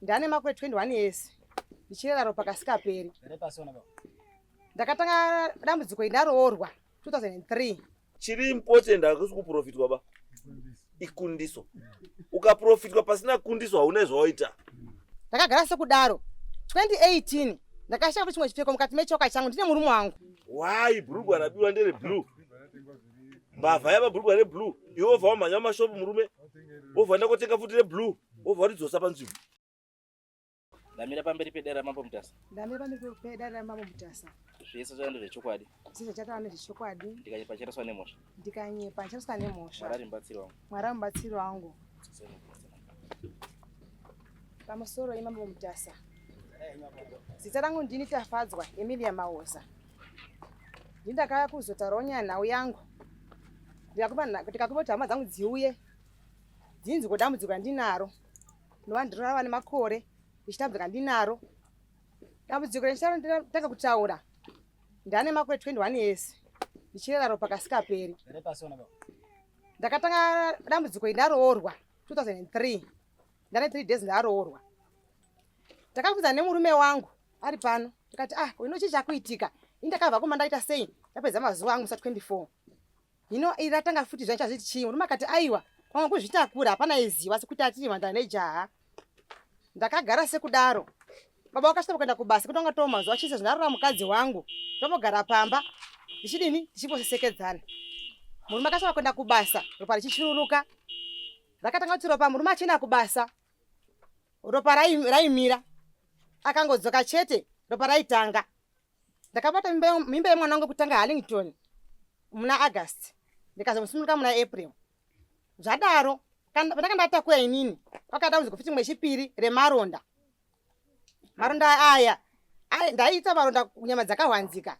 Ndane makore 21 years ndichirera ropa kasikaperi. Ndakatanga dambudziko iri ndaroorwa 2003. Chiri important hakusi kuprofitwa ba, ikundiso. Ukaprofitwa pasina kundiso hauna zvawaita. Ndakagara sekudaro 2018 ndakashaya futi chimwe chipfeko mukati mechoka changu ndine murume wangu. Why bhurugwa rabiwa ndere blue? Mbavha yaba bhurugwa reblue, iwe wobva wamhanya mumashopu murume, wobva waenda kotenga futi reblue, wobva waridzosa panzvimbo. Ndamira pamberi pedare raMambo Mutasa. Ndamira pamberi pedare raMambo Mutasa. Zvese zvava ndezvechokwadi. Zvese zvachataura ndezvechokwadi. Ndikanyepa ndicharaswa nemhosva. Ndikanyepa ndicharaswa nemhosva. Mwari ari mubatsiri wangu. Mwari ari mubatsiri wangu. Pamusoro iMambo Mutasa. Zita rangu ndini Tafadzwa Emilia Maoza. Ndini ndakauya kuzotaurawo nyaya nhau yangu. Ndikakupa kuti hama dzangu dziuye dzinzwe dambudziko randinaro. Ndinova ndinorava nemakore ndichitambudzika ndinaro. Dambudziko randitanga kutaura ndane makore 21 years ndichirera ropa kasikaperi. Ndakatanga dambudziko iri ndaroorwa 2003 ndane 3 days ndaroorwa. Takabvunza nemurume wangu ari pano tikati ah ino chii chakuitika ini ndakabva kumba ndaita sei ndapedza mazuva angu musa 24 hino iri ratanga futi zvaita zviti chii murume akati aiwa pamwe kuzvitakura hapana aiziva asi kuti atiri mhandara nejaha ndakagara sekudaro baba vakasvika kuenda kubasa kuti vanga too mazuva chise zvindarora mukadzi wangu tombogara pamba ndichidini tichimbosesekedzana murume akasvika kuenda kubasa ropa richichururuka rakatanga kuti ropa murume achienda kubasa ropa raimira akangodzoka chete ropa raitanga ndakabata mimba yemwana wangu kutanga Harlington muna August ndikazomusununguka muna April zvadaro pandanga ndatakura inini kwakadambudziko futi mwechipiri remaronda maronda aya ndaiita maronda nyama dzakahwanzika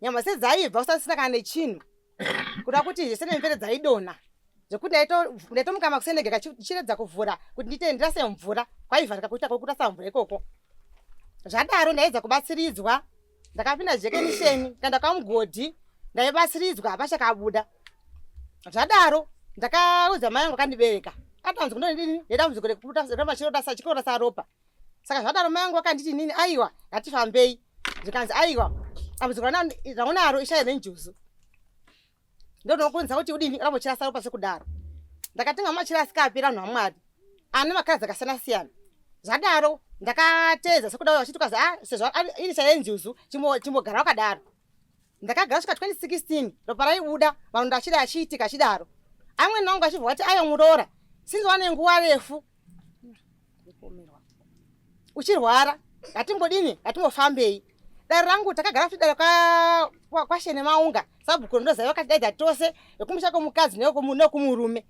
nyama sedzaibva usasina kana nechinhu kuda kuti zvese nemvere dzaidonha zvekuti ndaitomuka makuseni ndega ndichiredza kuvhura kuti ndiite ndirase mvura kwaivharika kuita kwekurasa mvura ikoko zvadaro ndaedza kubatsiridzwa ndakapinda jekenisheni kaenda kwamugodhi ndaibatsiridzwa hapachakabuda zvadaro ndakaudza mai angu akandibereka adambudziko ndodini nedambudziko rekuramba chikorasa ropa saka zvadaro mai angu vakanditi inini aiwa ngatifambei zvikanzi aiwa dambudziko raunaro ishaya renjuzu ndonokunza kuti udini ramba uchirasa ropa sekudaro ndakatenga machira asikapera vanhu vamwari ane makara dzakasiyana siyana zvadaro ndakateedza sekudaro vachiti ukazi ah sezvo iri shaya yenjuzu chimbogara wakadaro ndakagara svika 2016 ropa raibuda vanhu achida achiitika achidaro amweni vangu achibva vati ayo muroora sinzi wane nguva refu uchirwara ngatimbodini ngatimbofambei dare rangu takagara futi dare kwashene maunga sabhuku ndoziva vakatidaidza tose vekumusha kwemukadzi nekumurume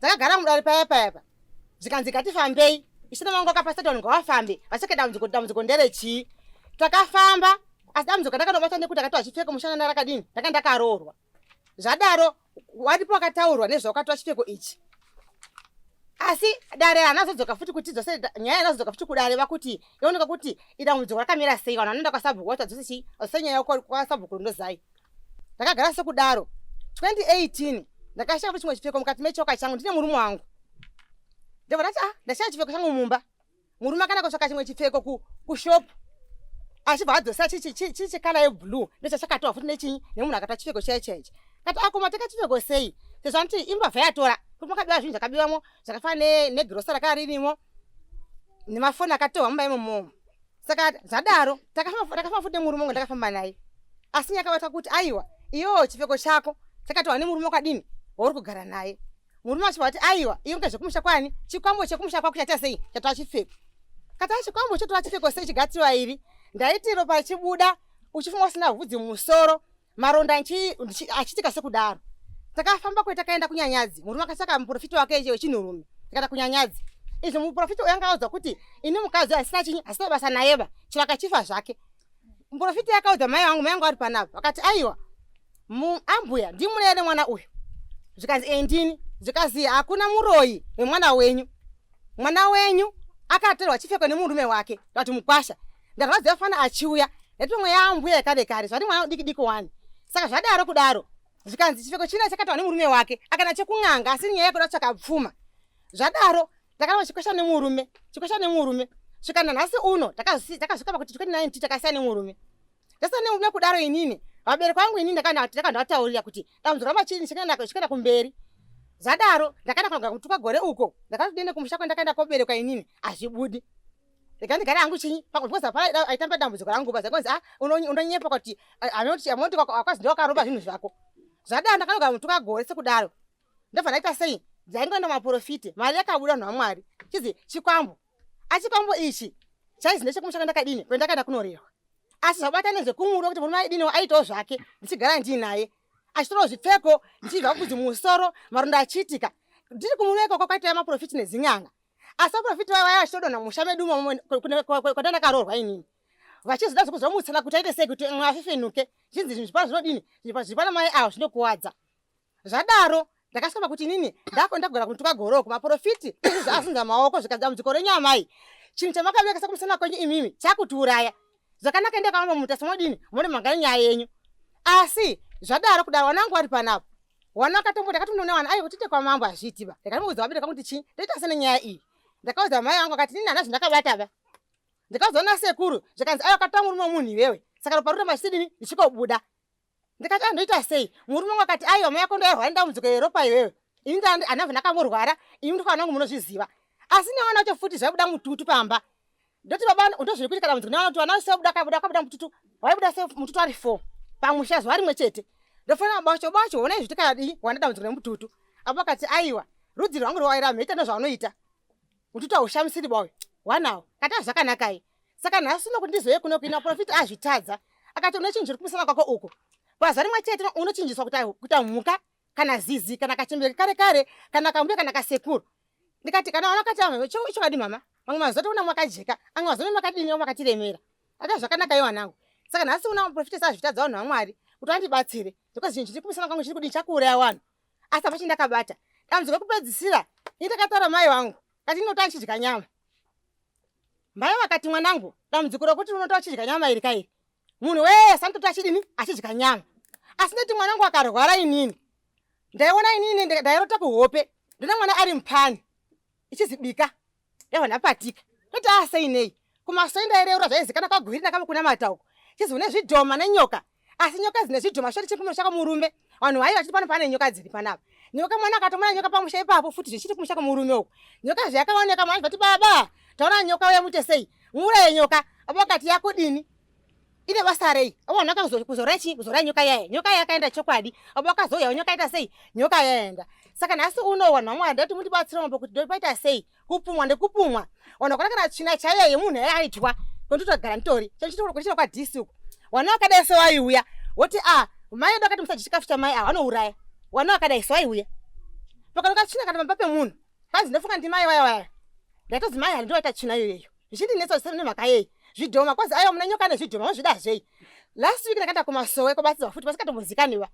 takagara mudare paya paya pa zvikanzi ngatifambei isina mangu akapasa kuti vanhu ngavafambe vaseke dambudziko dambudziko nderechii takafamba asi dambudziko ndakanobata nekuti akati achipfeka mushanana rakadini ndanga ndakaroorwa zvadaro waripo wakataurwa nezvawakatora chipfeko ichi asi dare hanazodzoka futi kuti dzose nyaya yanazodzoka futi kudare vakuti ioneka kuti idambudziko rakamira sei vanhu vanoenda kwasabhuku vati dzose chii dzose nyaya kwasabhuku rindozai ndakagara sekudaro 2018 ndakashaya futi chimwe chipfeko mukati mechoka changu ndine murume wangu ndobva ndati ah ndashaya chipfeko changu mumba murume akaenda kutsvaka chimwe chipfeko kushop achibva adzosa chii chekala yeblue ndochachakatowa futi nechinyi nemunhu akatora chipfeko chaicho chaicho kati akoma teka chipfeko sei sezvo anoti imbavha yatora kuti makabiwa zvinhu zvakabiwamo zvakafanana negirosa rakanga ririmo nemafoni akatohwa mumba imomomo saka zvadaro takafamba futi nemurume wangu ndakafamba naye asi nyakabata kuti aiwa iyowo chipfeko chako chakatohwa nemurume wakadini wauri kugara naye murume achibva ati aiwa iyo ngezvekumusha kwani chikwambo chekumusha kwako chaita sei chatora chipfeko kati chikwambo chotora chipfeko sei chigatsiwa iri ndaiti ropa richibuda uchifunga usina vhudzi mumusoro maronda achiitika sekudaro takafamba kwe takaenda kunyanyadzi murume akasaka muprofita wake wechinhurume tikaenda kunyanyadzi izvo muprofita uyo anga audzwa kuti ini mukadzi asina chinyi asina basa nayeva chero akachifa zvake muprofita akaudza mai vangu mai vangu ari panapa vakati aiwa ambuya ndimurere mwana uyu zvikanzi e ndini zvikazi hakuna muroyi wemwana wenyu mwana wenyu akatorwa chipfeko nemurume wake ndati mukwasha ndarwadziwa fana achiuya ndati pamwe yaambuya yakare kare zvari mwana diki diki wani saka zvadaro kudaro zvikanzi chipfeko china chakatorwa nemurume wake akana chekun'anga asi nyaya yekuda kutsvaka pfuma zvadaro Takaramba chikwesha nemurume, chikwesha nemurume. Svika nanhasi uno takasvika pakuti 2019 takasiyana nemurume. Ndasiyana nekudaro inini vabereki vangu inini ndakandovataurira kuti dambudziko ramba chini chikaenda kumberi. Zvadaro ndakaenda kunogara kutuka gore uko ndakati ndiende kumusha kwandakaenda koberekwa inini hazvibudi. Rega ndigare hangu chinyi because hapana aitamba dambudziko rangu basa kwanzi ah unonyepa kuti anoti anoti kwakwazi ndiwakaroba zvinhu zvako. Zvadaro ndakanogara mutuka gore sekudaro. Ndobva ndaita sei? Ndaingoenda maprofiti mari yakabuda vanhu vaMwari chizi chikwambo. Achikwambo ichi chaizi ndechekumusha kwandakadini kwendakaenda kunorerwa. Asi zvabata nezvekumuro kuti murume aidini aitawo zvake ndichigara ndiinaye achitorawo zvipfeko ndichibva kudzi musoro maronda achiitika ndiri kumurume ikoko kwaitaya maprofiti nezin'anga asi vaprofiti vaya vaya vachitodonha musha medu kwandakaroorwa inini vachizoda zvekuzomutsana kuti aite sei kuti afefenuke zvinzi zvinhu zvipana zvinodini zvipana mai avo zvinokuwadza Zvadaro ndakasvika pakuti inini ndakugara kutuka goroko maprofiti azunza maoko zvikanzi dambudziko renyu amai chinhu chamakaveka sekumusana kwenyu imimi chakutiuraya zvakanaka ende kamambo mutasa modini mone mangani nyaya yenyu asi zvadaro kudaro wana wangu wari panapa wana wakatombo ndakati munoona wana ayi kutite kwamambo hazviiti ba ndakatomuudza vabereki vangu kuti chii ndoita sene nyaya iyi ndakaudza mai vangu akati nini hana zvindakabata ba ndikaudza nasekuru zvikanzi ayi wakatanga murume wemunhu iwewe saka ropa ruramba chisidini ndichikobuda ndikati andoita sei murume wangu akati aiwa mai yako ndoyarwara ndambudziko yeropa iwewe ini andabva ndakamborwara ini ndikwana wangu munozviziva asi newana wacho futi zvaibuda mututu pamba ndoti baba ndozviri kuitika dambudziko newana kuti vana vose kabuda kabuda mututu waibuda se mututu ari four pamusha zuva rimwe chete ndofanira baba wacho baba wacho honai zvitikadii wana dambudziko nemututu apo akati aiwa rudzi rwangu rwaira mheta ndozvaunoita mututu haushamisiri bawe wanawo kati zvakanakai saka nhasi uno kuti ndizouye kuno kuina profita azvitadza akati une chinhu chiri kumusana kwako uku pazuva rimwe chete unochinjiswa kuita mhuka kana zizi kana kachembere kare kare kana kambuya kana kasekuru ndikati kana wana kati amwe chokwadi mama mamwe mazuva toona mwakajeka amwe mazuva makadini makatiremera ati zvakanaka iwe wanangu saka nhasi una muprofita sazvitadza vanhu vamwari kuti vandibatsire because chinhu chiri kumusana kwangu chiri kudini chakuuraya vanhu asi hapachii ndakabata dambudziko rekupedzisira ini ndakataura mai vangu kati ndinota ndichidya nyama Mai vakati mwanangu, dambudziko rokuti unota uchidya nyama iri kairi. Munhu wese anototi achidini achidya nyama. Asi ndati mwanangu akarwara inini. Ndaiona inini ndairota kuhope. Ndina mwana ari mupani. Ichizibika. Ndaiva ndapatika. Toti asei nei? Kumasoi ndaireura zvaizikana kwagwiri ndakava kunamata uko. Chizi une zvidhoma nenyoka. Asi nyoka dzine zvidhoma shoti chiri kumusha kwemurume. Vanhu vaiva vachiti pano pane nyoka dziri panapa. Nyoka mwana akatomona nyoka pamusha ipapo futi zvichiri kumusha kwemurume uko. Nyoka zvayakaoneka mwana vati baba taona nyoka uya muite sei? Muuraye nyoka. Apo akati yakudini? Ine basa rei? Apo vanhu vakazozora chii? Kuzora nyoka yaye. Nyoka yakaenda chokwadi. Apo vakazouya nyoka ita sei? Nyoka yaenda. Saka nhasi uno vanhu vamwari ndati mundibatsire mambo kuti ndopaita sei? Kupumwa ndekupumwa. Vanhu vakona kana tsvina chaiyo yemunhu yaitwa konditogara nditori. Chachitoro kwa DC uko. Wana wakadai sewaiuya woti a ah, mai edu akati musadye chikafu chamai ava vanouraya. Wana wakadai sewaiuya. Pakanoka tsvina kana pamba pemunhu. Kwanzi ndofunga ndimai vaya vaya. Ndaitozi mai handiwo vaita tsvina iyoyo. Zvichindinetsa zvisina nemhaka yei. Zvidhoma kwanzi aiwa muna nyoka nezvidhoma mozvida zvei. Last week ndakaenda kumasowe kobatsirwa futi pasikatombozikanwa.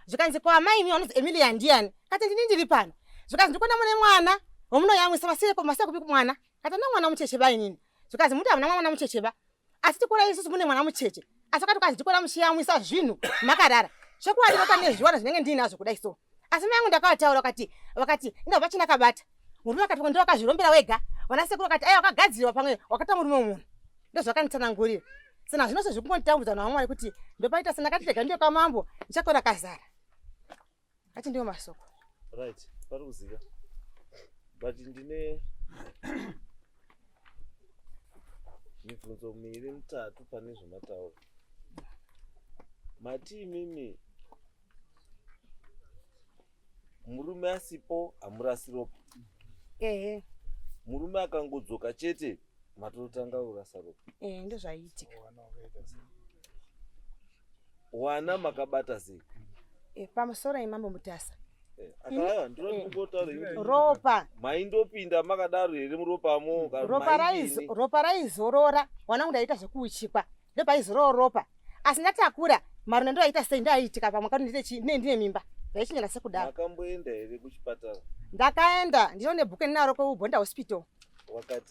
Zvikanzi ko amai imi vanonzi Emilia ndiyani? Kati ndini ndiri pano. Zvikanzi ndikuona mune mwana wamunoyamwisa masiye masiye kupi mwana? Kati ana mwana mucheche ba inini. Zvikanzi muti hamuna mwana mucheche ba. Asi tikura isusu mune mwana mucheche. Asi wakati kwanzi ndikuona muchiyamwisa zvinhu makarara. Chokwadi vaka nezviwana zvinenge ndiinazvo kudai so. Asi mai angu ndakavataura vakati vakati inga pachina kabata. Murume akati ndiwe wakazvirombera wega. Vana sekuru vakati aiwa wakagadzirwa pamwe wakata murume wemunhu. Ndozvakanditsanangurira. Saka zvino sezvikungonditambudza naMwari kuti ndopaita sendakati rega ndiye kwamambo ndichakora kazara. Ati ndiwo masoko. Right, pari kuzika. But ndine mibvunzo miviri mitatu pane zvamataura. Mati imimi murume asipo hamurasi ropa. Ehe. Murume akangodzoka chete matotanga kurasa ropa. Eh, ndozvaiitika. Wana makabata sei? Eh, pamusoro imambo Mutasa. Eh, akaya ndinoti kungotaura eh, ropa. Maindopinda makadaro here muropamo? Ropa raizo ropa raizorora. Wana ndaita zvekuuchikwa. Ndopaizorora ropa. Asi ndatakura marona ndoaita sei ndoaiitika pamwe kani ndine chi ndine mimba. Zvaichinyana sekudaro. Makamboenda here kuchipatara? Ndakaenda ndino nebhuku ndinaro kuBonda Hospital.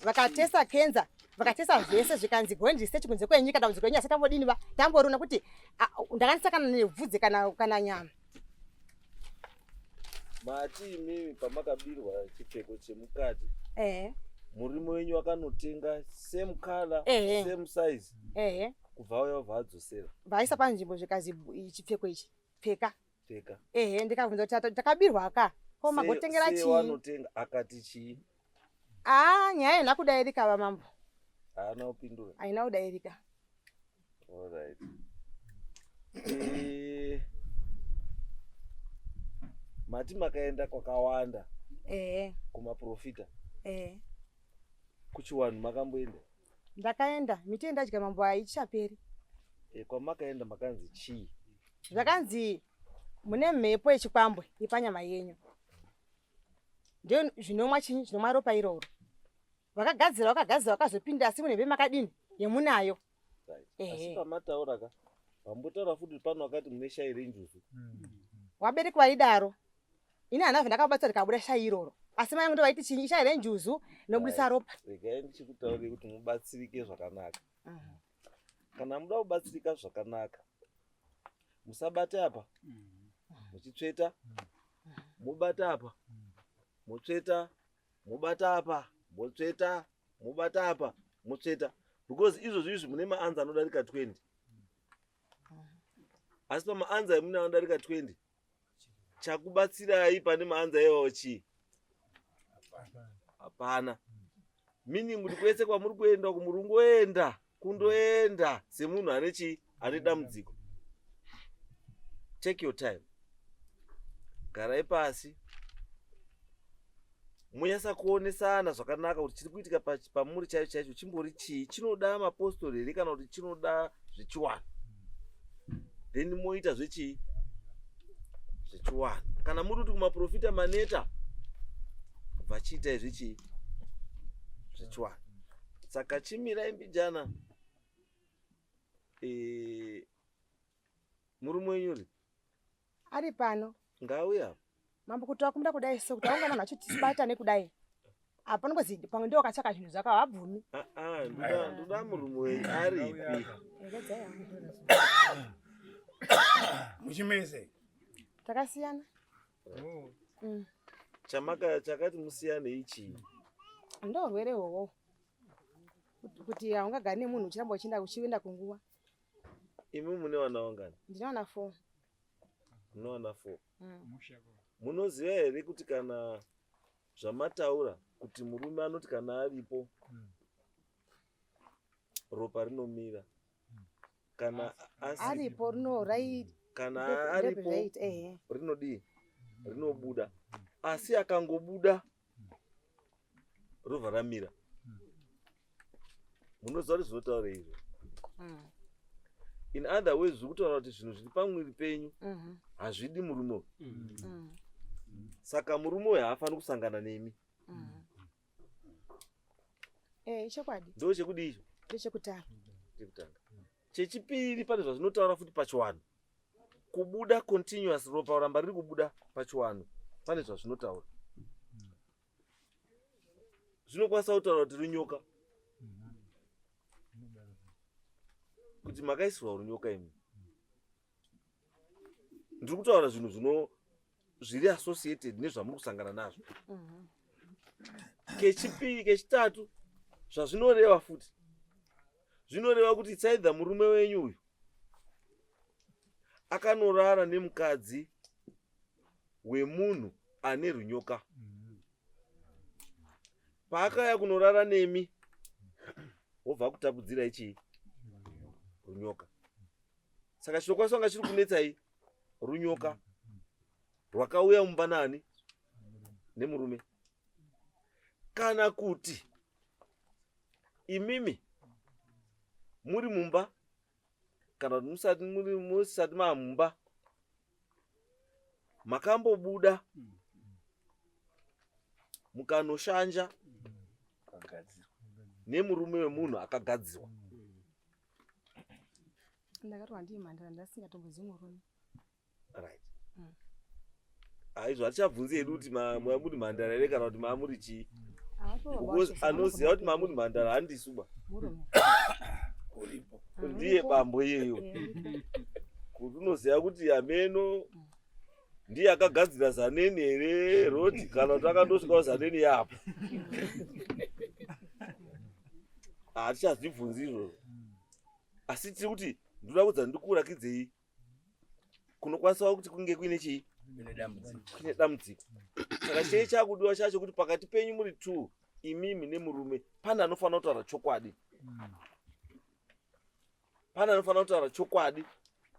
Vakatesta kenza vakatesa zvese zvikanzi go and research kunze kwenyika dambudziko renyu asi tambodini va tamborona kuti ndakanisa kana nebvudzi kana kana nyama mati imimi pamakabirwa chipfeko chemukati Ehe. Murume wenyu akanotenga same color, Ehe. same size. Ehe. Kubva auya obva adzosera. Vaisa panzvimbo zvikazi chipfeko ichi pfeka. Pfeka. Ehe, ndikabvunza kuti takabirwa ka ko magotengera Sei chii? wanotenga akati chii? Aa, nyaya haina kudairika vamambo. Haana kupindura. Haina kudairika. Alright. Mati makaenda kwakawanda. Ehe. Kumaprofita. Ehe. Kuchiwanhu makamboenda? Ndakaenda, miti yendadya mambo haichaperi. Kwamakaenda makanzi chii? Zvakanzi mune mhepo yechikwambo ipanyama yenyu. Ndiyo zvinomwa chinyi, zvinomwa ropa iroro. Vakagadzira, vakagadzira, vakazopinda, asi mune mhepo makadini yemunayo. Right. Ehe. Asi pamataura ka, vambotaura futi pano vakati mune shai renjuzu. Vabereki vaidaro. Ini hana ndakabatsira rikabuda shai iroro. Asi mai vangu ndovaiti chinyi, shai renjuzu inobudisa Right. ropa. Regai ndichikutaurire kuti mubatsirike zvakanaka. Kana muda kubatsirika zvakanaka, musabate apa, muchitsveta, mubata apa, motsveta, mobata apa, motsveta, mobata apa, motsveta. Because izvozvi izvi mune maanza anodarika 20. Asi pamaanza emune anodarika 20, chakubatsirai pane maanza iwawo chii? Hapana. Meaning kuti kwese kwamuri kuenda uku muri kungoenda, kundoenda semunhu ane chii? Ane dambudziko. Take your time. Garai pasi. Munyasa kuonesana zvakanaka kuti chiri kuitika pamuri chaicho chaicho chimbori chii? Chinoda mapostori here kana kuti chinoda zvechiwani? Then moita zvechii? Zvechiwani. Kana muri kuti kumaprofita maneta, vachiitai zvechii? Zvechiwani. Saka chimirai mbijana. Murume wenyu uri? Ari pano. Ngauya. Mambo kuti wakumda kudai so kuti waungana nacho tisibatane kudai. Apa panongozi pamwe ndiwo wakatsvaka zvinhu zvako havabvumi. Ndoda murume wenyu aripi? Muchimese. Takasiyana. Oh. Chamaka chakati musiyane ichi. Ndo urwere hwohwo. Kuti haungagari nemunhu uchiramba uchienda kunguva. Imi mune vana vangani? Ndine vana 4. Mune vana 4. Munoziva here kuti kana zvamataura kuti murume anoti kana aripo ropa rinomira. Kana aripo kana aripo rinodii? Rinobuda. Asi akangobuda robva ramira. Munoziva kuti zvinotaura izvo? In other words, zviri kutaura kuti zvinhu zviri pamwiri penyu hazvidi murume uyu. Saka murume uyu haafaniri kusangana nemi. Ichokwadi. Ndo chekudii icho? Ndechekutanga. Chekutanga. Chechipiri pane zvazvinotaura futi pachiwanhu. Kubuda continuous ropa ramba riri kubuda pachiwanhu pane zvazvinotaura. Zvinokwanisa kutaura kuti runyoka. Kuti makaisirwa runyoka imi. Ndiri kutaura zvinhu zviri associated nezvamuri kusangana nazvo. Kechipiri, kechitatu zvazvinoreva futi. Zvinoreva kuti it's either murume wenyu uyu akanorara nemukadzi wemunhu ane runyoka. Paakauya kunorara nemi, wobva kutapudzirai chii? Runyoka. Saka chinokwanisa kunga chiri kunetsai runyoka rwakauya mumba nani? Nemurume. Kana kuti imimi muri mumba kana kuti musati mamumba makambobuda mukanoshanja nemurume wemunhu akagadzirwa. Ndakati ndii mhandara ndasingatombozivi murume. Right. Aizvo hatichabvunzi hedu kuti muri mhandara here kana kuti mamuri chii. Because anoziva kuti mamuri mhandara handisuba. Ndiye bambo iyeyo. Kuti unoziva kuti ameno Ndiye akagadzira Zaneni here road kana kuti akandosvikawo Zaneni yapo? Hatichazvibvunzi izvozvo. Asi tiri kuti ndoda kudza ndikurakidzei kunokwanisawo kuti kunge kuine chii? Kuine dambudziko. Saka chei chakudiwa chacho kuti pakati penyu muri two imimi nemurume pane anofanira kutaura chokwadi. Pane anofanira kutaura chokwadi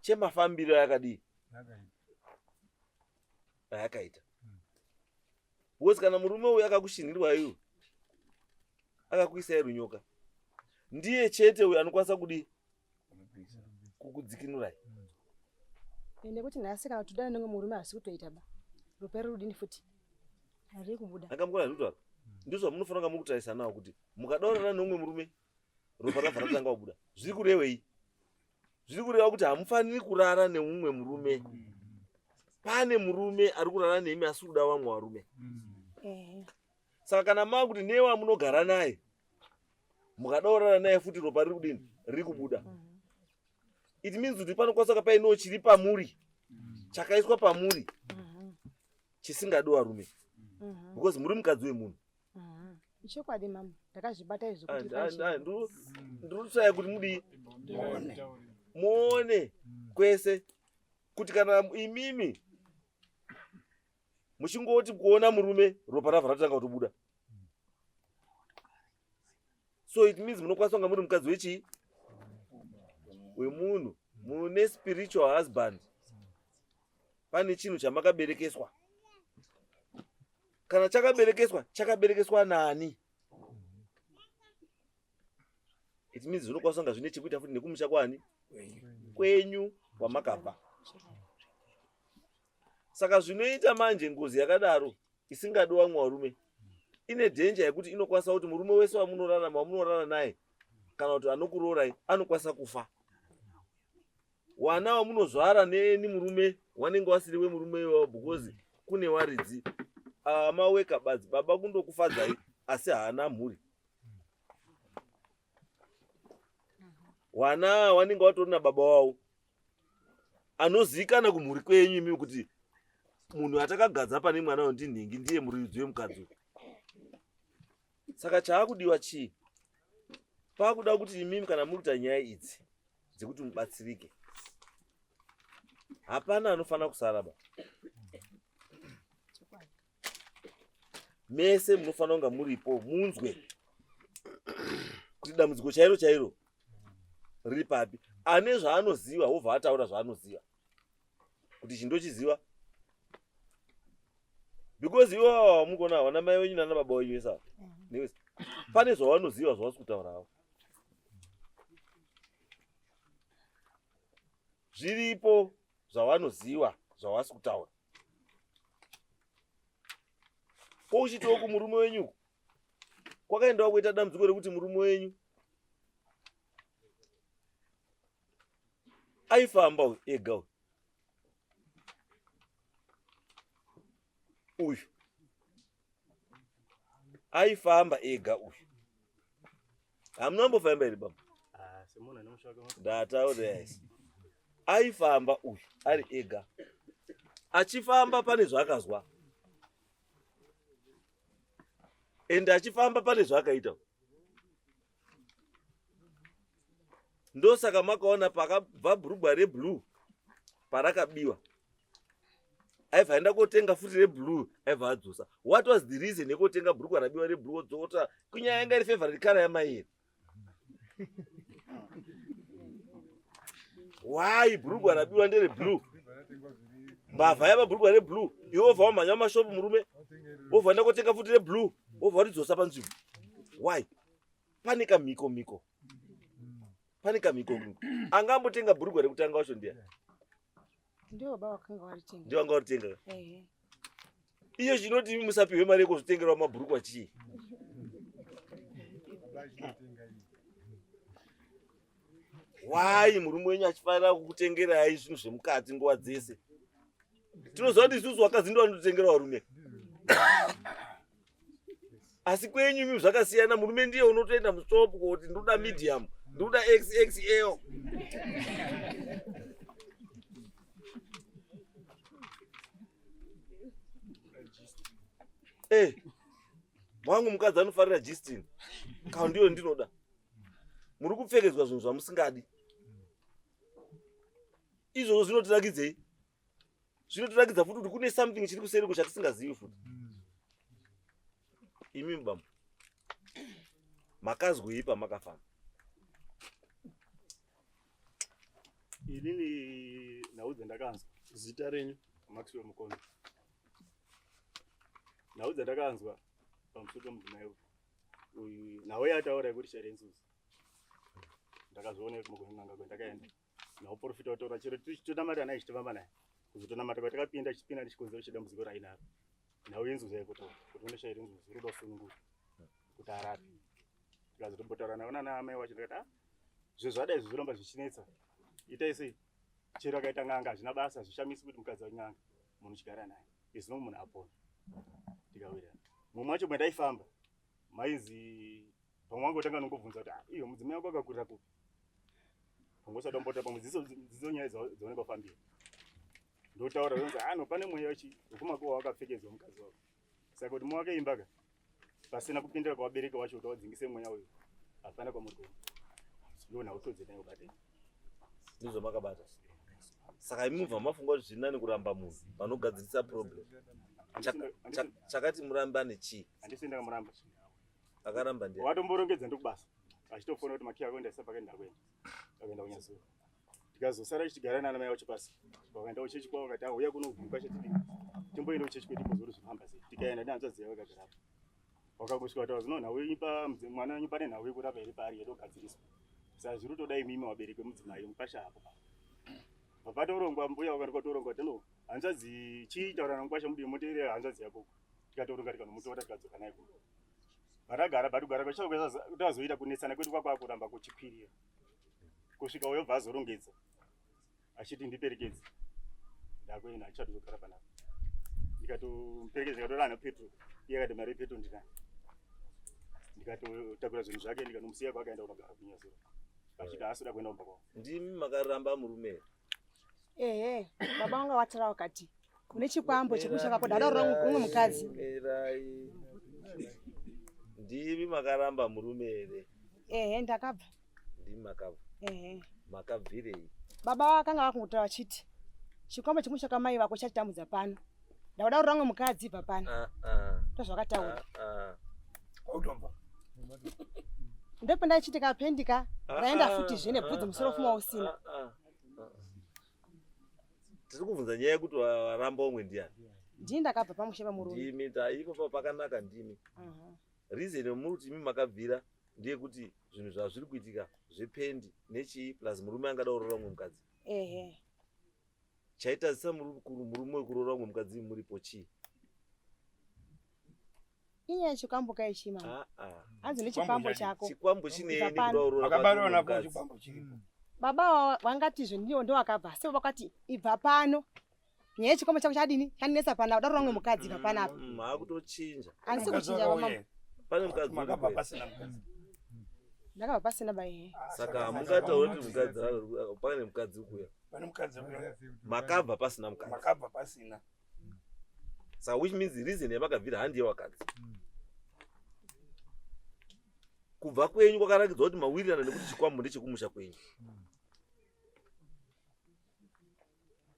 chemafambiro ayakadii ayakaita. Because kana murume uyu akakushinhirwa iwe akakuisai runyoka ndiye chete uyu anokwanisa kudii kukudzikinurai. Ende kuti nhasi kana tudana nemwe murume hasi kutoita ba ropa riri kudini futi hariri kubuda. Akamukona zvekutaura ndizvo zvamunofanira kunga muri kutarisa nawo kuti mukadaurana neumwe murume ropa rabva ratanga kubuda zviri kurevei? Zviri kureva kuti hamufaniri kurara neumwe murume. Pane murume ari kurara nemi asi kuda vamwe varume. Saka kana makuti newamunogara naye mukada kurara naye futi ropa riri kudini? Riri kubuda. It means kuti panokwanisa kunge painewo chiri pamuri chakaiswa pamuri chisingadi varume because muri mukadzi wemunhu. Ichokwadi mama, ndakazvibata izvo kuti ndiri kutsvaya kuti mudii muone kwese kuti kana imimi muchingoti kuona murume ropa rabva ratanga kutobuda, so it means munokwanisa kunga muri mukadzi wechii wemunhu, mune spiritual husband, pane chinhu chamakaberekeswa. Kana chakaberekeswa, chakaberekeswa nani? It means zvinokwanisa kunga zvine chekuita futi nekumusha kwani kwenyu kwamakabva. Saka zvinoita manje ngozi yakadaro isingadi vamwe varume ine dhenja yekuti inokwanisa kuti murume wese wamunorarama wamunorara naye kana kuti anokuroorai anokwanisa kufa. Wana wamunozvara neni murume wanenge wasiri wemurume iwawo because kune waridzi amaweka badzi baba kundokufadzai asi haana mhuri. Wana wanenge watori nababa wavo anozivikana kumhuri kwenyu imi kuti munhu atakagadza pane mwana uyu ndinhingi ndiye muridzi wemukadzi uyu. Saka chaakudiwa chii? Pakuda kuti imimi kana muri kuita nyaya idzi dzekuti mubatsirike, hapana anofanira kusara ba. Mese munofanira kunga muripo munzwe kuti dambudziko chairo chairo riri papi. Ane zvaanoziva wobva ataura zvaanoziva kuti ichi ndochiziva, because iwawa wamukona vana mai wenyu nana baba wenyu vese ava nevese pane zvavanoziva zvavasi kutaura havo zviripo zvavanoziva zvavasi kutaura. Ko uchitiwo kumurume wenyu uku kwakaendawo kuita dambudziko rekuti murume wenyu aifamba uyu ega uyu uyu aifamba ega uyu. Hamuna ambofamba here baba? Ndataura isi aifamba uyu ari ega, achifamba pane zvaakazwa ende achifamba pane zvaakaita. Ndosaka makaona pakabva bhurugwa reblue parakabiwa, aibva aenda kotenga futi reblue, aibva adzosa. What was the reason yekotenga bhurugwa rabiwa reblue wodzota? Kunyaya yanga iri favorite color yamai here? Why bhurugwa rabiwa ndere blue? Mbavha yaba bhurugwa reblue, iwe wobva wamhanya mumashopu murume, wobva waenda kotenga futi reblue, wobva waridzosa panzvimbo. Why? Pane kamhiko mhiko, pane kamhiko mhiko. Angambotenga bhurugwa rekutanga wacho ndiani? Ndiwo baba wakanga waritenga. Ndiwo anga waritenga. Iyo chinoti imi musapihwe mari yekuzvitengerwa mabhurukwa chii? Why murume wenyu achifanira kukutengerai zvinhu zvemukati nguva dzese? Tinoziva kuti isusu vakadzi ndo vanototengera varume, asi kwenyu imi zvakasiyana. Murume ndiye unotoenda mustop kuti ndoda medium, ndoda XXL. Eh, wangu mukadzi anofarira Justin. Kana ndiyo ndinoda. Muri kupfekedzwa zvinhu zvamusingadi. Izvozvo zvinotirakidzei? Zvinotirakidza futi kuti kune something chiri kuseri kuchatisingazivi futi. Imi bambo. Makazwei pamakafamba? Inini nhau dzandakanzwa Zita renyu? Maxwell Mukono. Nhau dzandakanzwa pamusoro pemudzimai uyu. Uyu nhau yaataura yekuti charenzuzi. Ndakazviona kumagonanga kwandakaenda. Nauprofita wataura chero tichitonamata naye tichitofamba naye. Kuzotonamata kwatakapinda tichipinda nechikonzero chedambudziko rainaro. Nhau yenzuzu yaikotaura kuti une shairi nzuzu roda kusunungura kuti arape. Tikazotombotaura navo nana amai wacho ndikati ah zvinhu zvadai izvi zvoramba zvichinetsa. Itai sei? Chero akaita n'anga hazvina basa, hazvishamisi kuti mukadzi wanyanga munhu uchigara naye. As long munhu apona. Tikawirirana. Mumwe wacho mwandaifamba mainzi pamwe wangu tanga nongobvunza kuti ah, iyo mudzimai wako akakurira kupi? Pamwe usati wambota pamwe dzidzo dzidzo nyaya dzaunenge wafambira. Ndotaura zvonzi ah no pane mweya wechi wekumakuva wakapfekedzwa mukadzi wako. Saka kuti muwake imba ka pasina kupindira kwavabereki wacho kuti wadzingise mweya uyu hapana kwamuri kuenda. Ndiwo nhau todze nayo bate. Ndizvo makabata. Saka imi mubva mafunga kuti zviri nani kuramba munhu vanogadzirisa problem. Chakati murambane chii? Handisi ndakamuramba. Akaramba ndiye. Watomborongedza ndokubasa. Achitofona kuti makiya ako ndaisa pakaenda kuenda. Akaenda kunyazura. Tikazosara tichigara nana mai vacho pasi. Vakaenda kuchechi kwavo vakati auya kuno kubva chatidii. Timboenda kuchechi kwedu timbozwa kuti zvinofamba sei. Tikaenda nehanzvadzi yavo vakagara apo. Vakangosvika vataura zvino nhau yenyu pa mwana wenyu pane nhau yekurapa here paari yedogadziriswa. Saka zviri kutoda imimi vabereki vemudzimai mukwasha apo. Papatorongwa mbuya vakaenda kwatorongwa tino hanzvadzi chii taura namukwasha mudii moteerera hanzvadzi yako. Tikatoronga tikanomutora tikadzoka naye kuno. Patagara patugara kwachatazoita kunetsana kwedu kwakwakuramba kuchikwirira. Kusvika uyo bva azorongedza achiti ndiperekedze. Ndakuenda achatozogara panapa. Ndikatomuperekedza ndikatora ana petro. Iye akati mari yepetro ndinayo. Ndikatotakura zvinhu zvake ndikanomusiya kwakaenda kunogara kunyazura. Achiti haasi kuda kuenda kumba kwavo. Ndimi makaramba murume here? Ehe, baba vanga wataura wakati une chikwambo chekusha kwako dada rumwe mukadzi. Mirai. Ndimi makaramba murume here? Ehe, ndakabva. Ndimi makabva. Ehe. Makabvirei? Baba vakanga vakungotaura vachiti chikwambo chemusha kwamai vako chatitambudza pano. Ndakuda kuroora mumwe mukadzi ibva pano. Ah ah. Ndozvakataura. Ah ah. Kwautomba. Ndopandaichiti kapendika raenda futi zvine bvudzi musoro fuma usina. Ah, ah, ah. Tiri kubvunza nyaya yekuti waramba umwe ndiani? Ndini ndakabva pamusha pamurume. Ndimi taipo pakanaka ndimi. Reason yemuri kuti imi makabvira ndeyekuti zvinhu zvazviri kuitika zvependi nechii plus murume angada kuroora umwe mukadzi. Ehe. Chaitadzisa murume wekuroora umwe mukadzi muripo chii? Inyaya yechikwambo ka ichi mama. Ah ah. Hanzi nechikwambo chako. Chikwambo chinei Ibva nekuda pano. kuroora Makabarwa kwake napo mukadzi? chikwambo chiripo. Baba vangatizve ndiwo ndowakabva asi vakati ibva pano. Nyaya yechikwambo chako chadini? Chanetsa pana uda kuroora umwe mukadzi ibva panapa. Maakutochinja. Handisi Mukadzi kuchinja wakauya mama. here? Pane mukadzi Makabva uripo here? pasina mukadzi. Ndakabva pasina ba ehe. Saka hamungatauri kuti mukadzi pane mukadzi kuya. Pane mukadzi uya. Makabva pasina mukadzi. Makabva pasina. Saka which means reason yamakabvira handi yewakadzi. Kubva kwenyu kwakarakidzwa kuti mawirirana nekuti chikwambo ndechekumusha kwenyu.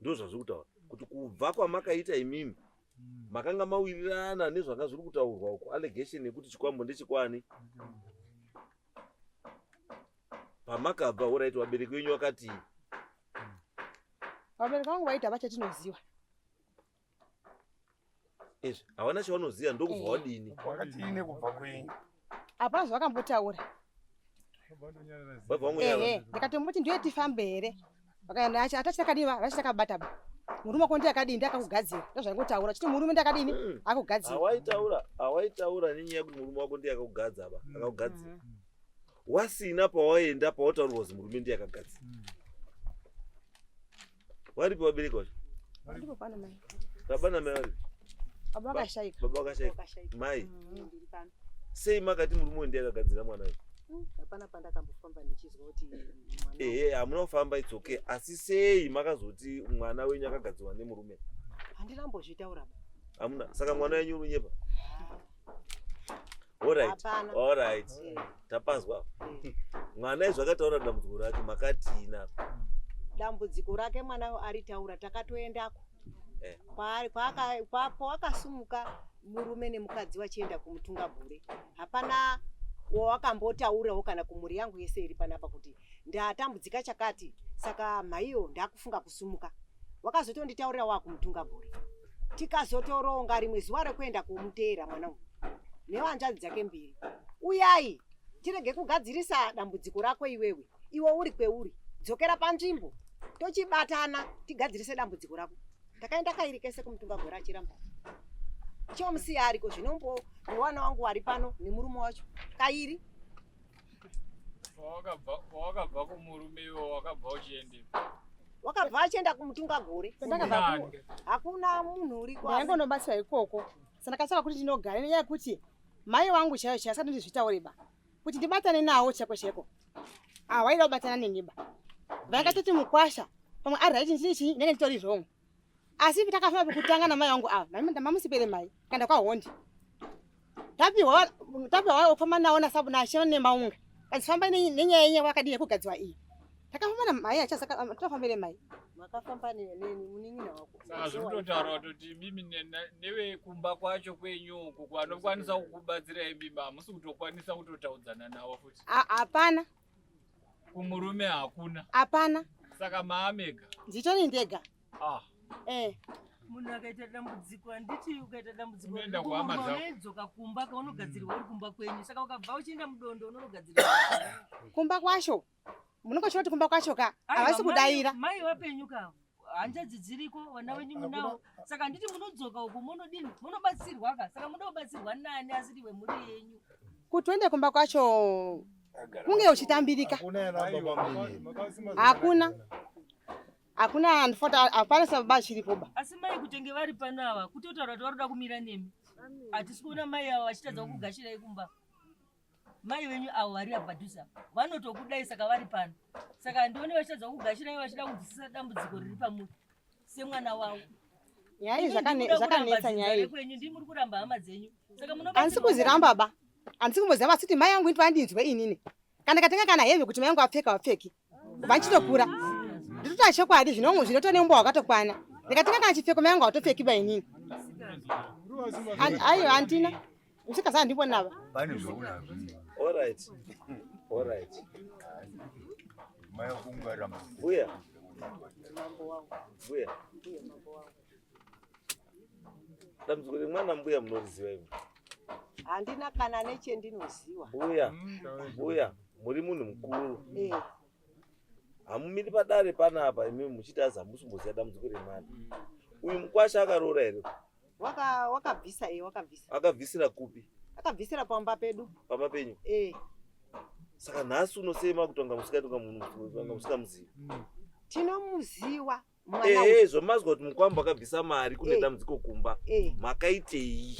Ndizvo zvazviri kutaura kuti kubva kwamakaita imimi makanga mawirirana nezvanga zviri kutaurwa uko allegation yekuti chikwambo ndechekwani. Pamakabva alright vabereki venyu vakatii? Vabereki vangu vaiti havachatinoziva. Izvi havana chavanoziva ndokubva wadini? Wakatiine kubva kwenyu. Hapana zvavakambotaura. Vabva vangonyarara. Ehe, ndikatomboti ndiye tifambe here. Vakaenda atachakadini vachitakabata ba. Murume wako ndiye akadini ndiye akakugadzira. Ndozvaingotaura chiti murume ndiye akadini akugadzira. Hawaitaura, hawaitaura nenyaya yekuti murume wako ndiye akakugadza ba, akakugadzira. Wasina pawaenda pawataurirwa kuti murume ndiye akagadzira. Varipi vabereki vacho? Ndipo pano mai. Baba namai varipi? Baba vakashaika. Baba vakashaika. Mai. Sei makati murume uyu ndiye akagadzira mwana uyu? Hapana pandakambofamba ndichizwa kuti mwana Ehe, hamuna kufamba it's okay. Asi sei makazoti mwana wenyu akagadzirwa nemurume? handina mbozvitaura ba. Hamuna. Saka mwana wenyu unonyepa? Alright. Hapana. Alright. Eh. Tapazwa. Eh. Mwana izvo akataura dambudziko rake makatii naro? Dambudziko rake mwana aritaura takatoendako. Eh. Kwaari kwaaka pawakasumuka murume nemukadzi vachienda kumutungagore. Hapana wawakambotaurawo kana kumhuri yangu yese iri panapa kuti ndatambudzika chakati saka mhaiyo ndakufunga kusumuka. Wakazotonditaurira wakumutungagore. Tikazotoronga rimwe zuva rekuenda kumuteera mwana uyu nehanzvadzi dzake mbiri. Uyai tirege kugadzirisa dambudziko rako iwewe, iwe uri kweuri, dzokera panzvimbo tochibatana tigadzirise dambudziko rako. Takaenda kairi kese kumutungagore achiramba. Chomusiya ariko zvinombo newana wangu wari pano nemurume wacho kairi. Pawakabva kumurume iwe wakabva uchiendepi? Wakabva achienda kumutungagore. Ndakabva ku- Hakuna munhu uriko. Ndaingonobatsirwa ikoko. Saka ndakatsvaka kuti ndinogara nenyaya yekuti mai vangu chaiyo chaiyo asati ndizvitaure ba. Kuti ndibatane nawo chaiko chaiko. Hawaida kubatana neni ba. Vakatoti mukwasha pamwe ari right chii chii ndenge nditori wrong. Asi takafamba pekutanga namai vangu ava. Mamusipere mai kaenda kwaHondi. Tapiwa tapiwa kufamba nawo nasabu nashe nemaunga. Kazifamba nenyaya yenyu wakadii yekugadziwa iyi. Takafamba namai achasaka tofambire mai. Makafamba nemunin'ina wako. Saka zviri kutotaura kutoti imimi nevekumba kwacho kwenyu uku vanokwanisa kukubatsirai imimi hamusi kutokwanisa kutotaudzana navo futi. Hapana. Kumurume hakuna. Hapana. Saka maamega. Nditori ndega. Ah. Eh. Munhu akaita dambudziko handiti ukaita dambudziko Unoenda kuhama dzako. unoedzoka kumba kaunogadzirwa uri kumba kwenyu saka ukabva uchienda mudondo unonogadzirwa Kumba kwacho. Munongochiona kuti kumba kwacho ka Aiwa, havasi kudaira. Mai vapenyu ka hanzvadzi dziriko vana venyu munawo saka handiti munodzoka uku munodini munobatsirwa ka saka munoda kubatsirwa nani asiri wemhuri yenyu. Kuti uende kumba kwacho kunge uchitambirika. Hakuna. Hakuna andifota hapana sababa chiripo ba. Asi mai kutenge vari pano ava kutotaura kuti varoda kumira nemi. Hatisi kuona mai ava vachitadza kukugashirai kumba. Mai venyu avo vari apa padhuze apa vanotokudai saka vari pano. Saka handioni vachitadza kukugashirai vachida kunzwisisa dambudziko riri pamuri semwana wavo. Nyaya iyi Imi ndiri kuda zvakanetsa kuramba nyaya iyi. dzinza rekwenyu, ndimi muri kuramba hama dzenyu. Saka munobatsirwa Handisi kuziramba ba. Handisi kumboziva asi kuti mai yangu into andinzwe inini. Kana katenga kana hembe kuti mai yangu apfeka wapfeki. Kubva ndichitokura. Ndinotoita chokwadi zvinoto neumbo hwakatokwana. Ndikatenga kana chipfeko mai yangu hautopfeki ba inini. Aiwa handina. Usikaza handibonava. Pane zvaunazvo. Alright. Alright. Mai kungaramba. Mbuya. Mambo wangu. Mbuya. Mbuya mambo wangu. Dambudziko remwana mbuya munoriziva imi. Handina kana nechendinoziwa. Mbuya. Mbuya, muri munhu mukuru. Eh. Hamumiri padare panapa imi muchiti azi hamusi kumboziva dambudziko remwana. Uyu mukwasha akaroora here? Wakabvisa eh wakabvisa. Akabvisira kupi? Akabvisira pamba pedu. Pamba penyu? Eh. Saka nhasi unosema kuti wanga musikatonga munhu wanga musikamuzivi. Tinomuziwa mwana Ehe, uyu. zvomazwa kuti mukwambo akabvisa mari kune Eh. dambudziko kumba. Eh. Makaitei?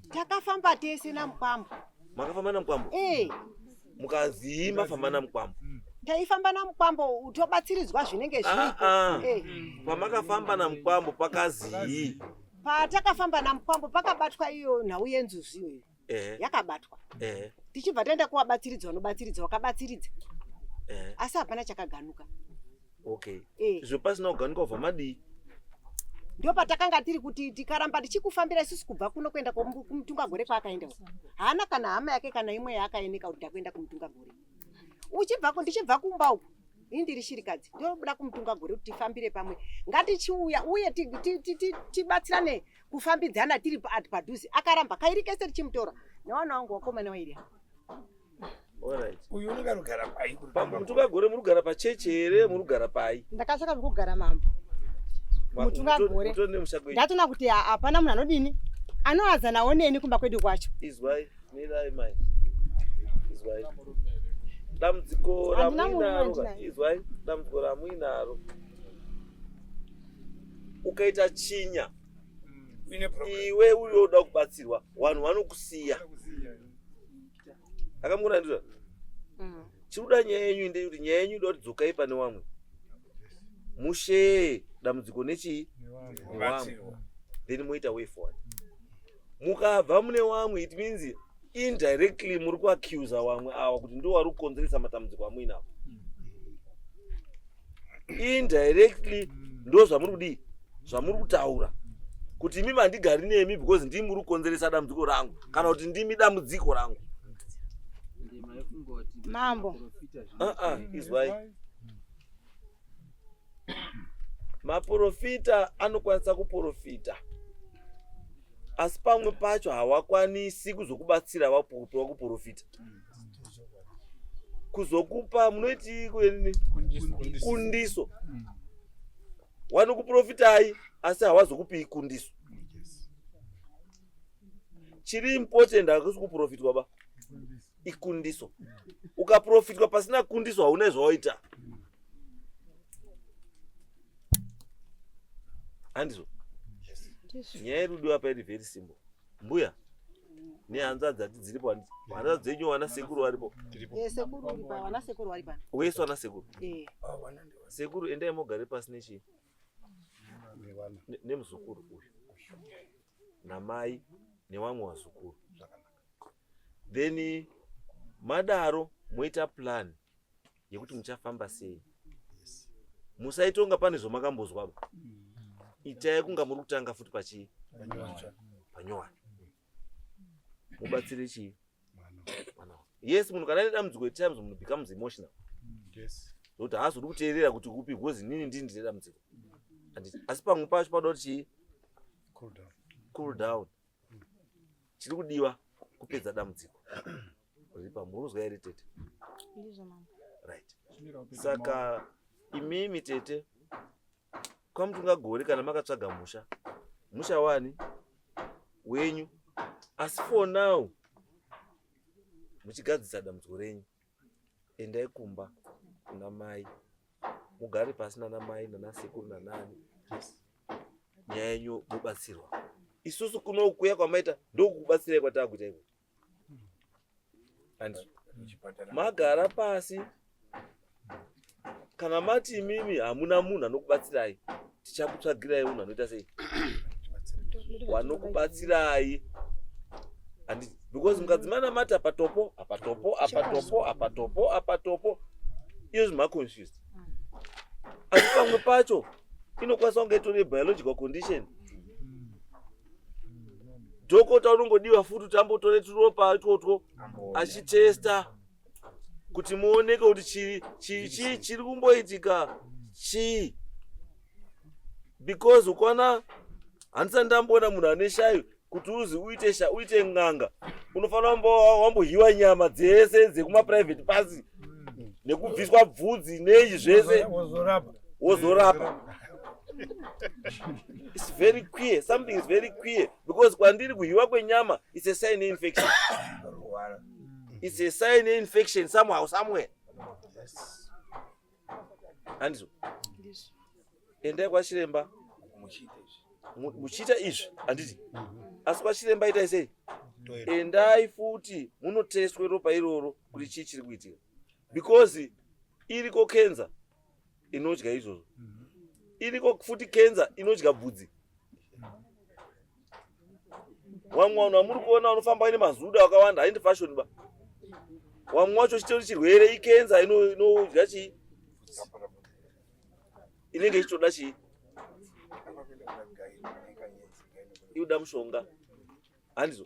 Takafamba tese namukwambo. Makafamba namukwambo? Eh. Mukazii mafamba namukwambo? Taifamba namukwambo tobatsiridzwa zvinenge zviriko. Ah, ah. Eh. Pamakafamba namukwambo pakazii? Patakafamba namukwambo pakabatwa iyo nhau yenzuzu iyoyo. Ehe. Yakabatwa. Ehe. Tichibva taenda kuvabatsiridza vanobatsiridza vakabatsiridza. Ehe. Asi hapana chakaganuka. Okay. Eh. Izvo pasina kuganuka kubva madii? Ndo patakanga tiri kuti tikaramba tichikufambira isusu kubva kuno kuenda kumutungagore kwaakaenda uko. Haana kana hama yake kana imwe yaakaeneka kuti ndakuenda kumutungagore. Ndichibva kumba uku, ini ndiri shirikadzi, ndobuda kumutungagore kuti tifambire pamwe. Ngatichiuya uye tibatsirane kufambidzana tiri padhuze. Akaramba kairi kese tichimutora. Newana wangu wakomana wairi apa. Alright. Uyu unenge arikugara pai? Mutungagore muri kugara pachechi here? Muri kugara pai? Ndakatsvaka pekugara mambo. Mutungagore. Mutori nemusha kwenyu. Ndatoona kuti hapana munhu anodini anoadzanawo neni kumba kwedu kwacho. Izwai, mirai mai. Izwai. Dambudziko Handina murume ramuinaro ka. handina. Izwai, dambudziko ramuinaro. Ukaita chinya. Iwe uyoda kubatsirwa, vanhu vanokusiya. Akamukona ndizvo? Chiri kuda nyaya yenyu ndeyekuti nyaya yenyu inoda kuti dzokai pane vamwe. Mushe dambudziko nechii? Nevamwe. Then moita way forward. Mukabva mune wamwe it means indirectly muri kuaccusa wamwe awa kuti ndiwo wari kukonzeresa matambudziko amuinawo. Indirectly ndo zvamuri kudii, zvamuri kutaura kuti imi mandigari nemi because ndimi muri kukonzeresa dambudziko rangu kana kuti ndimi dambudziko rangu. Mambo. Uh-uh, izwai. Maporofita anokwanisa kuporofita asi pamwe pacho hawakwanisi kuzokubatsira vakupiwa kuporofita kuzokupa munoiti kuenini kundiso wanokuprofitai asi hawazokupii kundiso. Chiri important hakusi kuprofitwa ba, ikundiso. Ukaprofitwa pasina kundiso hauna zvawaita, handizvo? Nyaya iri kudiwa apa iri very simple. Mbuya nehanzvadzi ati dziripo, handiti? Hanzvadzi dzenyu wana sekuru varipo? Eh, sekuru uri pa vana sekuru vari pano. Wese wana sekuru? Eh. Sekuru, endai mogare pasi nechii nemuzukuru uyu namai newamwe wazukuru, then madaro moita plan yekuti muchafamba sei. Musaitonga pane zvamakambozwa ba, itai kunga muri kutanga futi pachii panyowani, mubatsire chii mwana wako. Yes, munhu kana ane dambudziko, at times munhu becomes emotional zvokuti haazodi kuteerera kuti kupi because inini ndini ndine dambudziko, handiti? Asi pamwe pacho panoda kuti chii? Cool down. Cool down. Chiri kudiwa kupedza dambudziko riri pamuri. Here tete? Ndizvo, mama. Right, saka imimi tete kwaMutungagore kana makatsvaga musha, musha wani wenyu, asi for now muchigadzisa dambudziko renyu, endai kumba kuna mai, mugare pasi nana mai nana sekuru nanani, nyaya yenyu mubatsirwa. Isusu kuno kuya kwamaita ndokukubatsirai kwataakuita iko, and magara pasi. Kana mati imimi hamuna munhu anokubatsirai, tichakutsvagirai munhu anoita sei, wanokubatsirai, handiti? Because mukadzimana mati apa topo, apa topo, apa topo, apa topo, apa topo, izvo maconfused. Asi pamwe pacho inokwanisa kunge itori biological condition. Dhokota unongodiwa futi kuti ambotore turopa itwotwo achitesta kuti muoneke kuti chii chiri kumboitika chii, because ukaona, handisati ndamboona munhu ane shayo kuti uzi uite uite n'anga, unofanira wambohiwa nyama dzese dzekumaprivate parts nekubviswa bvudzi nei zvese. Wozorapa. Wozorapa. It's very queer, something is very queer, because kwandiri kuhiwa kwenyama it's a sign infection. Rwara. It's a sign infection somehow, somewhere, handizvo? Endai kwachiremba. Muchiita izvi. Muchiita izvi, handiti? Asi kwachiremba itai sei? Endai futi munotestwe ropa iroro kuti chii chiri kuitika, because iriko kenza inodya izvozvo, iriko futi kenza inodya bvudzi. Wamwe vanhu vamuri kuona vanofamba vaine mazuda akawanda haindi fashion ba, wamwe wacho chitori chirwere, ikenza inodya chii, inenge ichitoda chii, inoda mushonga, handizvo?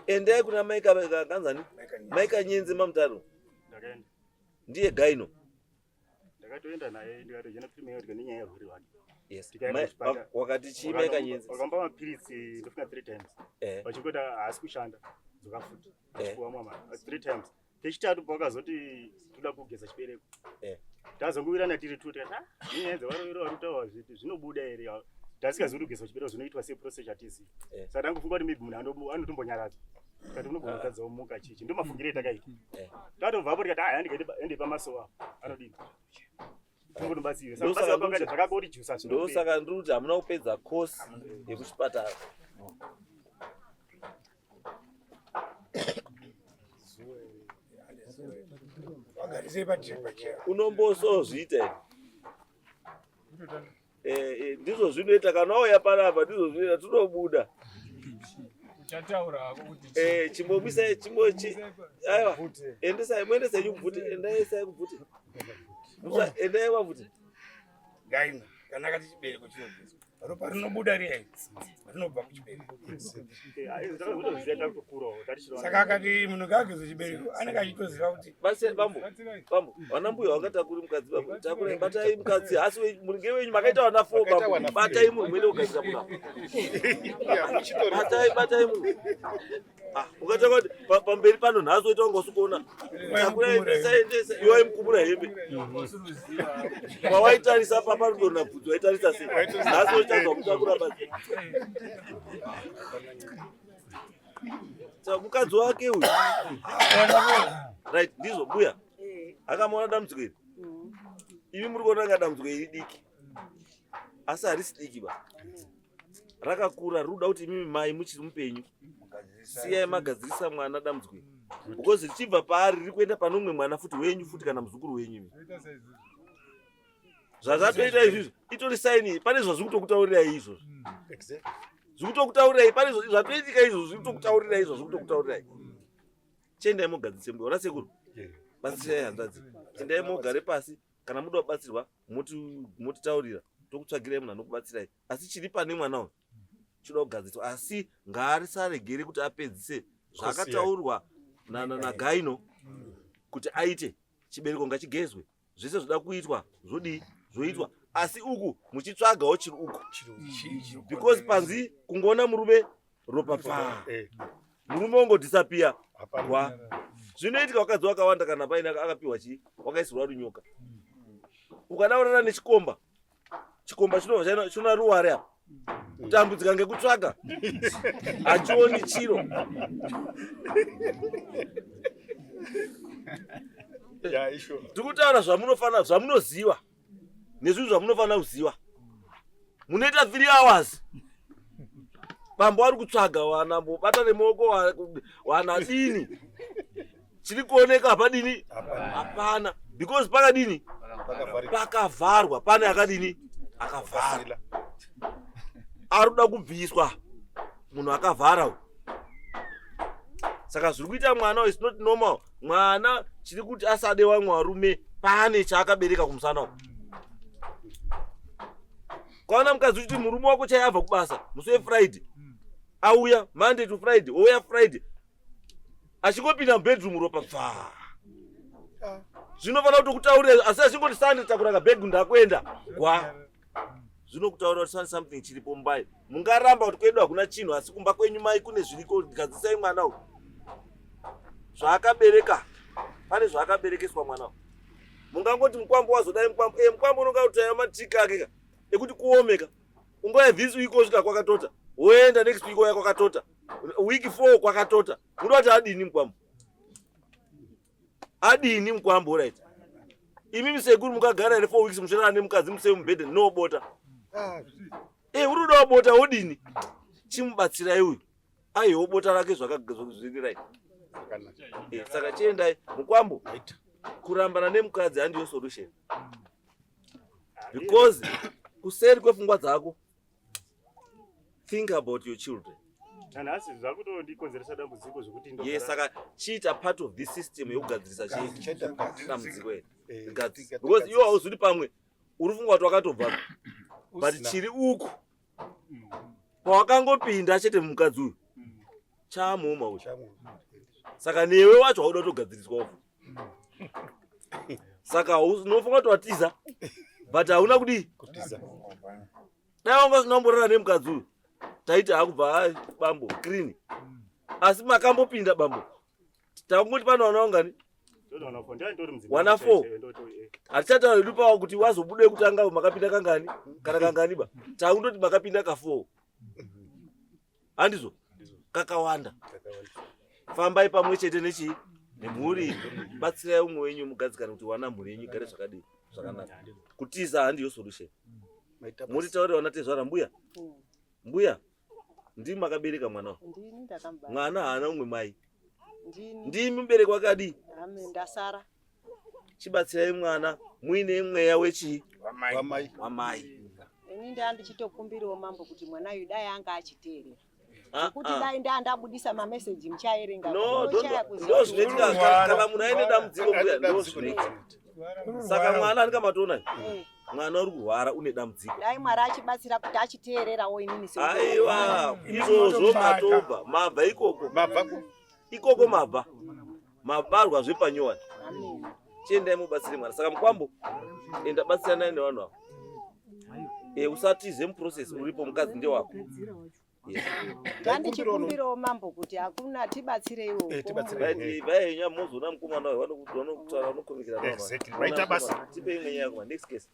Endai kuna mai kanzani, mai Kanyenze mamutaro. Ndakaenda. Ndiye gyno. Ndakatoenda naye, ndikatochena premier kuti nenyaya yerwere rwake. Yes. Tikaenda kuchipatara. Wakati chii mai Kanyenze? Wakampa mapiritsi, ndofunga three times. Vachingoti haasi kushanda, dzoka futi. Achipuwa mama three times. Kechitatu pawakazoti toda kugeza chibereko, tazongowirirana tiri two, tikati, "Ah, nenyaya dzevarovero vari kutaura zviti zvinobuda here?" Tasikazivi kuti kugeza chibereko zvinoitwa sei, process hatizivi. Saka tangofunga kuti maybe munhu anotombonyaradzwa, tikati unogona kutadza kumuka chichi, ndo mafungiro etakaita. Tatobvapo tikati, "Ah, ende pamasowa apo anodini tingonobatsirwe." Saka Ndosaka batsira kwakaita zvakangorijusa. Ndosaka ndiri kuti hamuna kupedza course yekuchipatara. Vagarisei pacheya. Unombosozviita here? Ndizvo zvinoita kana wauya panapa, ndizvo zvinoita, tinobuda. Uchataura hako kuti chii. Eh, chimbobisai chimbo chi aiwa endesai muendesai kubvute endesai kubvute Musa endai kwabvute Gaina kana akati chibereko chinogezwa ropa rinobuda riya rinobva muchibereko. Saka akati munhu ngaageze chibereko anenge achitoziva kuti Basi bambo bambo vana mbuya vakatakuri mukadzi bambo takurai batai mukadzi asi muri ngewenyu makaita vana 4 bambo batai munhu muende kugadzira munhu batai batai munhu. Ah, ukatanga kuti pamberi pano nhasi woita kunge usikuona takurai endesai endesai iwe waimukumura hembe pawaitarisa papa rudonha bvudzi waitarisa sei nhasi wochitadza kutakura basi. Saka mukadzi wake uyu right ndizvo mbuya akamuona dambudziko iri imi muri kuona nga dambudziko iri diki asi harisi diki ba rakakura riri kuda kuti imimi mai muchiri mupenyu siyai magadzirisa mwana dambudziko iri because richibva paari riri kuenda pane umwe mwana futi wenyu futi kana muzukuru wenyu imi zvazvatoita izvizvi itori saini pane zvazviri kutokutaurirai izvozvo zviri kutokutaurirai pane zvatoitika izvozvo zviri kutokutaurirai izvo zviri kutokutaurirai chiendai mogadzirise mbuya ona sekuru batsirai hanzvadzi chiendai mogare pasi kana muda kubatsirwa motitaurira tokutsvagirai munhu anokubatsirai asi chiri pane mwana uyu chinoda kugadziriswa asi ngaarisaregere kuti apedzise zvakataurwa nagaino kuti aite chibereko ngachigezwe zvese zvoda kuitwa zvodii zvoitwa asi uku muchitsvagawo chiri uku because panzi kungoona murume ropa pfaa eh. murume ongodhisapiya wa zvinoitika vakadzi vakawanda kana paine akapiwa chii wakaisirwa runyoka ukada urara nechikomba chikomba chinobva chinoona ruware apa kutambudzika ngekutsvaga hachioni chiro tiri kutaura zvamunofanira zvamunoziva nezvinhu zvamunofanira kuziva munoita 3 hours bambo ari kutsvaga wana mbobata nemaoko wana dini chiri kuoneka hapadini hapana because pakadini pakavharwa pane akadini akavhara ari kuda kubviswa munhu akavhara uyu saka zviri kuita mwana is not normal mwana chiri kuti asade vamwe varume pane chaakabereka kumusana uku kwaona mukadzi uchiti murume wako chai abva kubasa musi wefriday auya monday to friday ouya friday achingopinda mubedroom ropa pfaa zvinofanira kuti kutaurira asi achingoti sande takura kabhegi ndakuenda gwa zvinokutaurira kuti sane something chiripo mumbai mungaramba kuti kwedu hakuna chinhu asi kumba kwenyu mai kune zviriko gadzisai mwana uyu zvaakabereka pane zvaakaberekeswa mwana uyu mungangoti mukwambo wazodai mukwambo e mukwambo unonga kutaya matriki ake ka ekuti kuomeka ungauya this week osvika kwakatota woenda next week ouya kwakatota week 4 kwakatota munoda kuti adini mukwambo adini mukwambo right imi misekuru mukagara here 4 weeks muchirara nemukadzi musei mubhedhe no bota e uri kuda bota wodini chimubatsirai uyu aiwo bota rake zvakazviri right eh, saka chiendai mukwambo kurambana nemukadzi handiyo solution because kuseri kwepfungwa dzako think about your children nanhasi zvakutondikonzeresa dambudziko zvekuti ye saka chiita part of this system yekugadzirisa chii dambudziko iri eh, because iwe hauzudi pamwe uri funga kuti wakatobva but chiri uku pawakangopinda chete mukadzi uyu chamuoma uyu saka newe wacho hauda kutogadziriswa ufu saka unofunga kuti watiza but hauna kudii dai wanga usina kumborara nemukadzi uyu taiti hakubva bambo clean asi makambopinda bambo takungoti pano vana vangani wana 4 hatichataura hedu pawa kuti wazobuda kutanga makapinda kangani kana kangani ba takundoti makapinda ka 4 handizvo kakawanda fambai pamwe chete nechii nemhuri batsirai umwe wenyu mugadzikane kuti wana mhuri yenyu igare zvakadii zvakanaka kutiza handiyo solution mutitaurira wana tezvara mbuya mbuya ndimi makabereka mwana uyu Ndini ndakamubara. mwana haana umwe mai Ndini. ndimi mubereki wakadii Amen ndasara. chibatsirai mwana muine mweya wechii Wamai. wamai Ini ndandichitokumbirawo mambo kuti mwana uyu dai anga achiteerera. Zvekuti dai ndandabudisa mameseji muchaerenga. No, Unochaya kuziva ndo kuti- zvinoitika kana munhu aine dambudziko mbuya, ndo zvinoitika. Saka mwana anenge matoona mwana uri kurwara une dambudziko. Dai Mwari achibatsira kuti achiteererawo inini semubereki. Aiwa, izvozvo matobva, mabva ikoko. Mabva ikoko mabva. Mabarwa zvepanyowani. Chiendai mubatsire mwana. Saka mukwambo enda batsiranai nevanhu ava. Eh, usatize muprocess uripo mukadzi ndewako. Yes. Ndandichikumbirawo mambo kuti hakuna tibatsireiwo. Right, vai mozoona mukomana uyu vanokutaura vanokomikira Exactly. Vaita basa. Tipe imwe nyaya kuma next case.